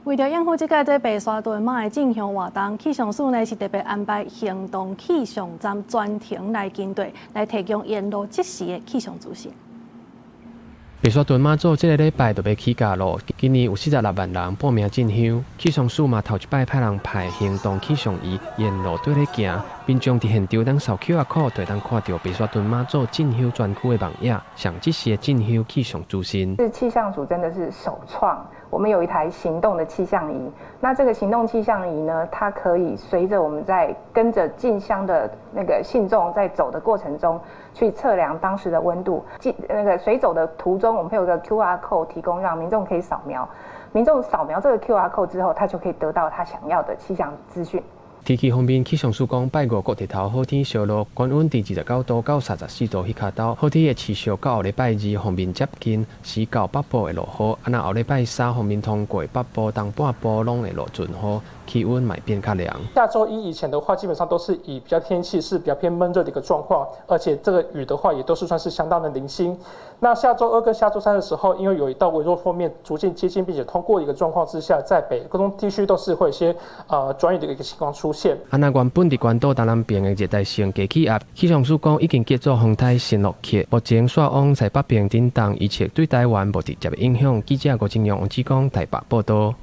為著應付這屆這白沙屯媽的進香活動，氣象署呢是特別安排行動氣象站專程來跟隊，來提供沿路即時的氣象資訊。白沙屯媽祖這个禮拜就欲起駕囉，今年有46萬人報名進香，氣象署嘛頭一擺派人派行動氣象儀沿路綴咧行，民眾佇現場當掃 QR code，就會當看著白沙屯媽祖進香專區的網頁，上即時的進香氣象資訊。是氣象署真的是首創，我們有一台行動的氣象儀。那這個行動氣象儀呢，它可以隨着我們在跟着進香的那個信眾在走的過程中，去測量當時的溫度。進那個隨走的途中，我們會有個 QR code 提供，讓民眾可以掃描。民眾掃描這個 QR code 之後，他就可以得到他想要的氣象資訊。天氣方面，氣象署講拜五閣日頭好天燒熱，懸溫佇29度到34度彼跤頭，好天會持續到後禮拜二鋒面接近，時到北部會落雨。啊，若後禮拜三鋒面通過北部、東半部攏會落陣雨，氣溫嘛會變較涼。下週一以前的話，基本上都是以比較天氣是比較偏悶熱的一個狀況，而且這個雨的話也都是算是相當的零星。那下週二跟下週三的時候，因為有一道微弱鋒面逐漸接近並且通過一個狀況之下，在北中地區都是會有些轉雨的一個情況出現。啊，若原本佇關島東南邊的熱帶性低氣壓，氣象署講已經結做風台新洛克，目前煞往西北邊振動，預測對台灣無直接的影響。記者郭正陽、王志剛台北報導。